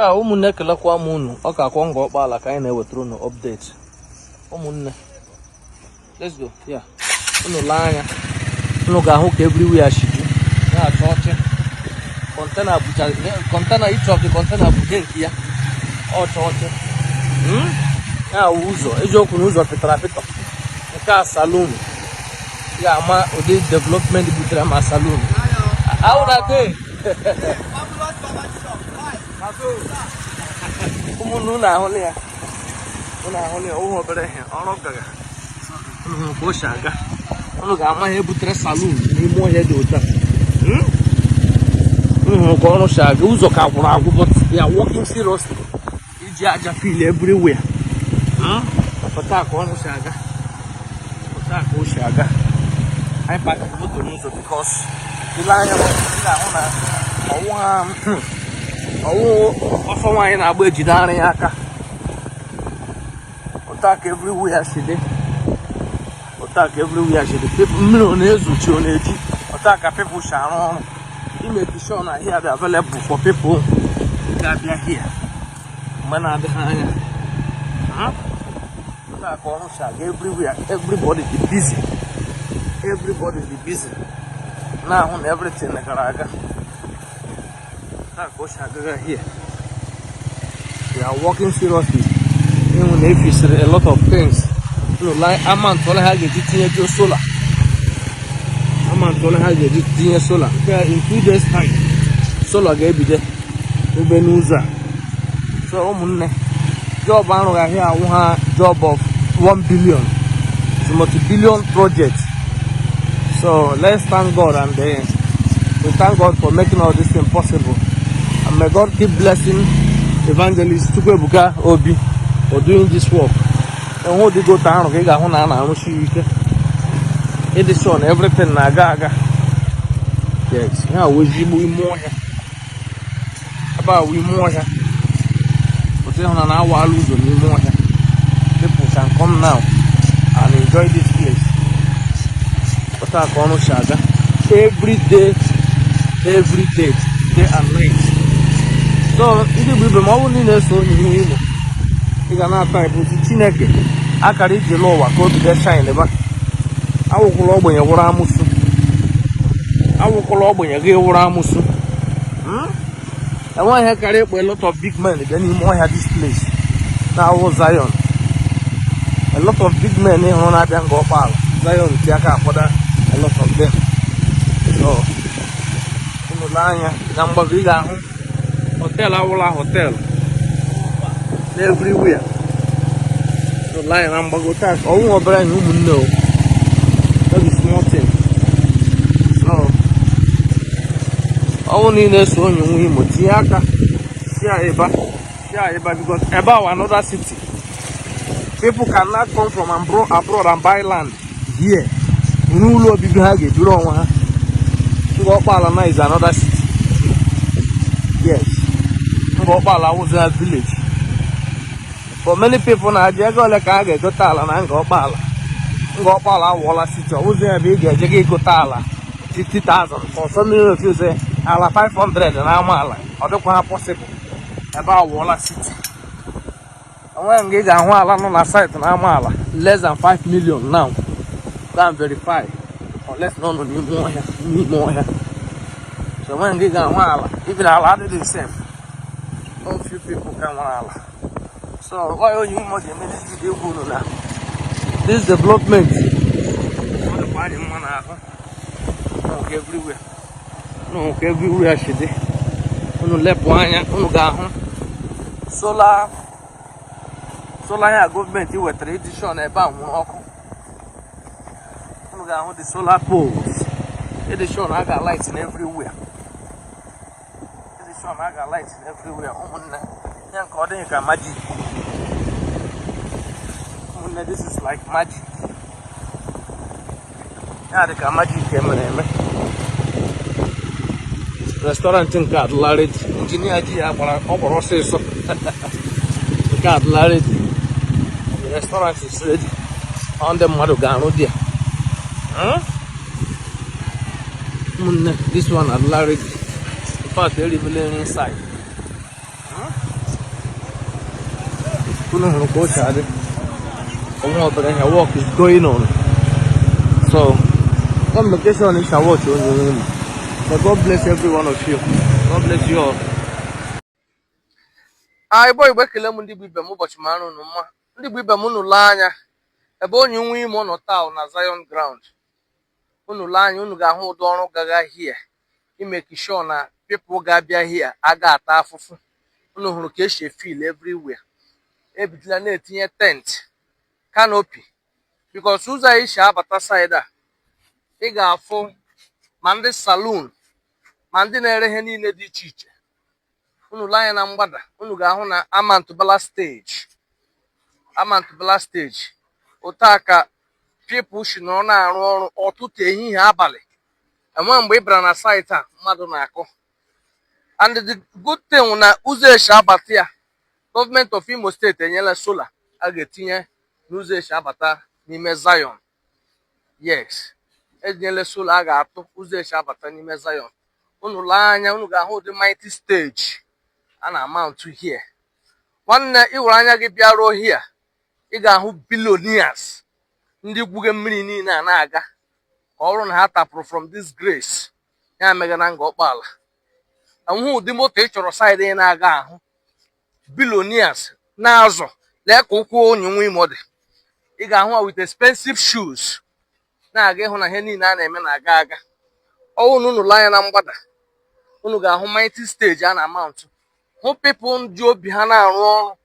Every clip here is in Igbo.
Ya ụmụnne, ekelekwa m unu. Ọ ka akwọ Ngor Okpala ka anyị na-ewetara unu update, ụmụnne. Let's go. Ya unu lee anya, unu ga-ahụ ka everywhere shi ju na-achọ ọchị. Container bucha container, each of the container buje nke ya ọchọ ọchị. Ya wụ ụzọ eziokwu na ụzọ pịtara apịtọ. Nke a saloon ya ama ụdị development butere ma saloon. How una dey, ụmụnne? Unu ahụla ya, unu ahụla ya. Ọwụghị obere ihe ọrụ gaga. Unu hụrụ ka o si aga. Unu ga-ama ihe butere saloon n'ime ọhịa dị otu a. Unu hụrụ ka ọrụ si aga. Ụzọ ka gwụrụ agwụ, but they are working seriously iji aja fill everywhere. Pụta ka ọrụ si aga, pụta ka o si aga. Anyị pakịrị moto n'ụzọ because ile anya, ị ga-ahụ na ọwụ ha ọwụ ọsọ nwaanyị na-agba ejide ara ya aka. Ụta ka everywhere si dị, ụta ka everywhere si dị. People, mmiri ọ na-ezochi, ọ na-eji ụta ka people si arụ ọrụ ime sure na here dị available for people ga-abịa here mgbe na-adịghị anya. Ụta ka ọrụ si aga everywhere. Everybody dị busy, everybody dị busy na-ahụ na everything gara aga. Ụta ka o si agaga here. They are working seriously ịhụ na efisiri a lot of things. Unu amount ole ha ga-eji tinye solar, amount ole ha ga-eji tinye solar nke a, in 2 days time solar ga-ebido ube n'ụzọ a. So ụmụnne, job arụghị ahịa awụ ha job of 1 billion. It's a multi-billion project. So let's thank God and we thank God for making all this thing possible, and may God keep blessing Evangelist Chukwuebuka Obi for doing this work. Enwe ụdịgo otu ahụ ka ị ga-ahụ na a na-arụsi ya ike ịdị sure na everything na-aga aga. Yes, ya wụ ezigbo ime ọhịa. Ebe a wụ ime ọhịa. Otu ịhụ na na-awa ala ụzọ n'ime ọhịa, people can come now and enjoy this place. Otu a ka ọrụ si aga every day, every day, day and night. So ndị bụ ibe ma ọ bụrụ na ị na-eso onye ihe Imo, ị ga na-ata ịbụzi Chineke akara iji lụọ ụwa ka o bido shine ba. Awụkwụla ogbenye wụrụ amụsụ, awụkwụla ogbenye gị wụrụ amụsụ. Enweghị ihe karịa ịkpọ a lot of big men bịa n'ime ọhịa. This place na-awụ Zion. A lot of big men ịhụrụ na-abịa Ngor Okpala, Zion ti aka akwada a lot of them. So unu lee anya na mgbago, ị ga-ahụ hotel awụla hotel everywhere. Unu lee anya na mgbago taa, ọnwụ obere anyị, ụmụnne o, no be small thing. So ọnwụ na ị na-eso onye nwe Imo, tinye aka si eba, si eba, because ebe a another city. People cannot come from abroad and buy land here n'ụlọ obibi ha ga-ebiri onwe ha. Ngor Okpala na is another city. Yes, Ngor Okpala awụzi na village for many people. Na-ajụ ego ole ka a ga-egote ala na Ngor Okpala. Ngor Okpala awụọla city. Ọwụzi ebe ị ga-eje gị gote ala 50,000. For so many of you say ala 500 na ama ala, ọ dịkwa ha possible. Ebe awụọla city. Enweghị nga ị ga-ahụ ala nọ na site na ama ala less than 5 million now. Go and verify, unless na ọ nọ n'ime ọhịa, n'ime ọhịa. So enweghị nga ị ga-ahụ ala, even ala adịghị safe. No few people ka nwere ala. So why onye Imo ji eme this video egwu unu na this development, ọ dịkwa anyị mma n'ahụ. Nke everywhere, nke everywhere shi dị, unu lepụ anya, unu ga-ahụ solar. Solar ya gọọmenti wetara iji shọ na ebe a nwụrụ ọkụ. Unu ga-ahụ the solar poles ịdị sure na a ga light in everywhere, ịdị sure na a ga light in everywhere. Ụmụnne ya, nke ọ dịghị ka magic. Ụmụnne, this is like magic. Ya dị ka magic emere eme. Restaurant nke adịla ready. Engineer ji ya gbara ọ gbara ọsịsọ. Nke adịla ready. The restaurant is ready. Ọ ndị mmadụ ga-arụ dị ya. Ụmụnne, this one adịla ready. In fact, eribela nri inside. Unu hụrụ ka o si adị. Onwe obere ihe, work is going on. So come location is watch onye nwe Imo. But God bless every one of you. God bless you all. Ah, Igbo Igbo, ekele m ndị bụ ibe m. Ụbọchị mara unu mma. Ndị bụ ibe m, unu lee anya ebe onye nwe Imo nọ taa na Zion ground. Unu lee anya, unu ga-ahụ ụdị ọrụ gaga here imake sure na people ga-abịa here aga ata afụfụ. Unu hụrụ ka esi efill everywhere. Ebidola na-etinye tent, canopy, because ụzọ anyị si abata side a, ị ga-afụ ma ndị saloon ma ndị na-ere ihe niile dị iche iche. Unu lee anya na mgbada, unu ga-ahụ na amountbala stage, amountbala stage. Otu a ka people si nọrọ na-arụ ọrụ ọtụtụ, ehihie, abalị. Enwe mgbe ị bịara na site a mmadụ na-akụ. And the good thing na ụzọ esi abata ya, gọọmenti of Imo Steeti enyela solar a ga-etinye n'ụzọ esi abata n'ime Zion. Yes, enyela solar a ga-atụ ụzọ esi abata n'ime Zion. Unu lee anya, unu ga-ahụ ụdị mighty stage a na-amount here. Nwanne, ị were anya gị bịaruo here, ị ga-ahụ billionaires ndị gwuge mmiri niile a na-aga ka ọ bụrụ na ha tapụrụ from this grace ya mega na Ngor Okpala. Ahụhụ ụdị moto ị chọrọ side ị na-aga ahụ billionaires na-azọ. Lee ka ụkwụ onye nwe Imo dị. Ị ga-ahụ ha with expensive shoes na-aga ịhụ na ihe niile a na-eme na-aga aga. Ọwụ na unu lee anya na mgbada, unu ga-ahụ mighty stage a na-amount, hụ people ji obi ha na-arụ ọrụ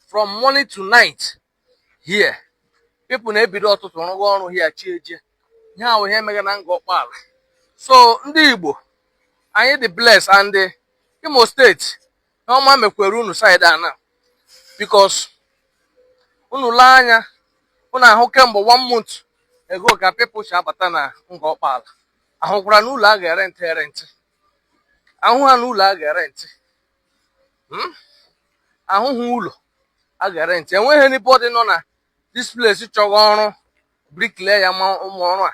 from morning to night here. People na-ebido ọtụtụ rụga ọrụ here chi ejie. Ihe ahụ ihe emega na Ngor Okpala. So ndị Igbo anyị dị blessed, and Imo Steeti na ọma mekwere unu side a na because unu lee anya, unu ahụ kemgbe one month ago ka people si abata na Ngor Okpala. Ahụkwara n'ụlọ a ga-erent, erent ahụ ha n'ụlọ a ga-erent. Ahụhụ ụlọ a ga-erent. Enweghị anybody nọ na this place chọrọ ọrụ bricklayer, ma ụmụ ọrụ a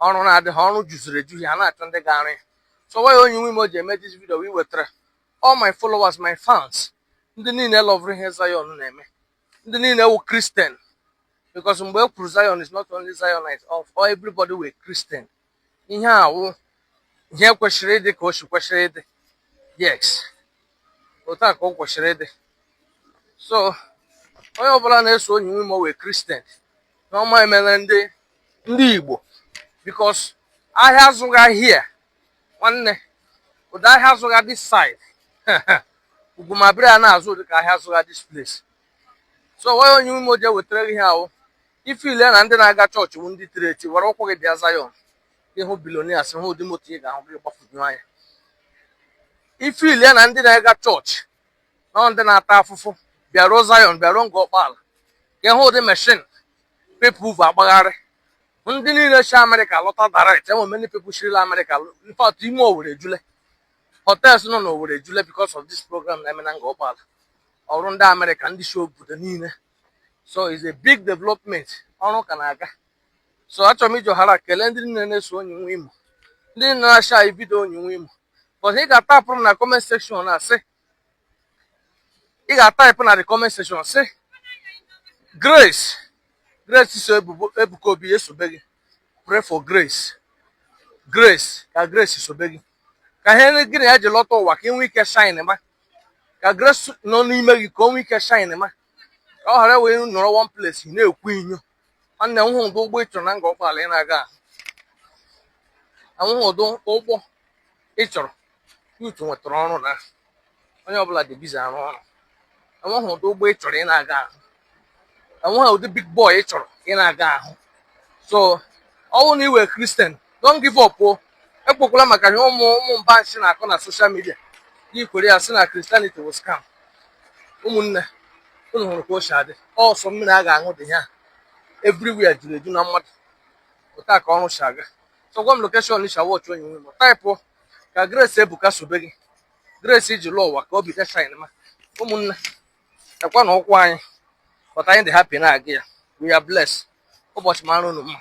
ọrụ na-adịghị. Ọrụ juziri eju ya na-achọ ndị ga-arụ ya. So why onye nwe Imo ji eme this video we wetara all my followers, my fans, ndị niile loverụ ihe Zion na-eme, ndị niile wụ Christian, because mgbe e kwuru Zion is not only Zionite of all, everybody were Christian. Ihe a wụ ihe kwesịrị ịdị ka o si kwesịrị ịdị. Yes, otu a ka o kwesịrị ịdị. So onye ọbụla na-eso onye nwe Imo wee Christian n'ọma emere ndị Igbo, because ahịa azụghị ahịa. Nwanne, ụdị ahịa azụgha this side, ugwumabiri a na-azụ ụdị ka ahịa azụgha this place. So onye onye Imo ji ewetara gị ihe ahụ, ife ile na ndị na-aga chọọchị bụ ndị tiri eti, were ụkwụ gị bịa Zion, ịhụ billionaires, hụ ụdị moto ị ga-ahụ gị gbafuju anya. Ife ile na ndị na-aga chọọchị na ndị na-ata afụfụ, bịaruo Zion, bịaruo Ngor Okpala, ka ịhụ ụdị machine people vu agbagharị. Ndị niile si Amerịka lọta direct. Enwe many people shirila Amerịka. In fact, ime Owerri ejule, hotels nọ n'Owerri ejule because of this program na-eme na Ngor Okpala. Ọrụ ndị Amerịka, ndị si obodo niile. So it's a big development. Ọrụ ka na-aga. So achọrọ m iji ọhara kelee ndị niile na-eso onye nwe Imo, ndị niile na-acha anyị video onye nwe Imo. But ị ga-atapụrụ m na comment section na sị, ị ga-atype na the comment section sị, "Grace, Grace so Ebuka Obi esobe gị." Pray for Grace, Grace, ka Grace sobe gị, ka ihe gị na ya ji lọta ụwa, ka ị nwee ike shine, ma ka Grace nọ n'ime gị, ka o nwee ike shine, ma ka ọ ghara wee nọrọ one place ị na-ekwu inyo. Nwanne m, hụ ụdị ụgbọ ị chọrọ na Ngor Okpala ị na-aga ahụ, ụdị ụgbọ ị chọrọ. Youth nwetara ọrụ na onye ọbụla dị busy arụ ọrụ. Enweghị ụdị ụgbọ ị chọrọ ị na-aga ahụ, enweghị ụdị big boy ị chọrọ ị na-aga ahụ. So ọwụ na iwe Christian, don't give up o. Ekwekwala maka ihe ụmụ ụmụ mba nshi na-akọ na social media gị kwere ya sị na Christianity was scam. Ụmụnne, unu hụrụ ka o si adị. Ọsọ mmiri a ga-aṅụ dị ya. Everywhere juru eju na mmadụ. Otu a ka ọrụ si aga. So gwa m location isha watch onye nwe m. Type ka Grace Ebuka sobe gị, Grace iji lụọ ụwa ka obi dị shine. Ma ụmụnne, ekwa na ụkwụ anyị, but anyị dị happy na-aga ya. We are blessed. Ụbọchị mara unu mma.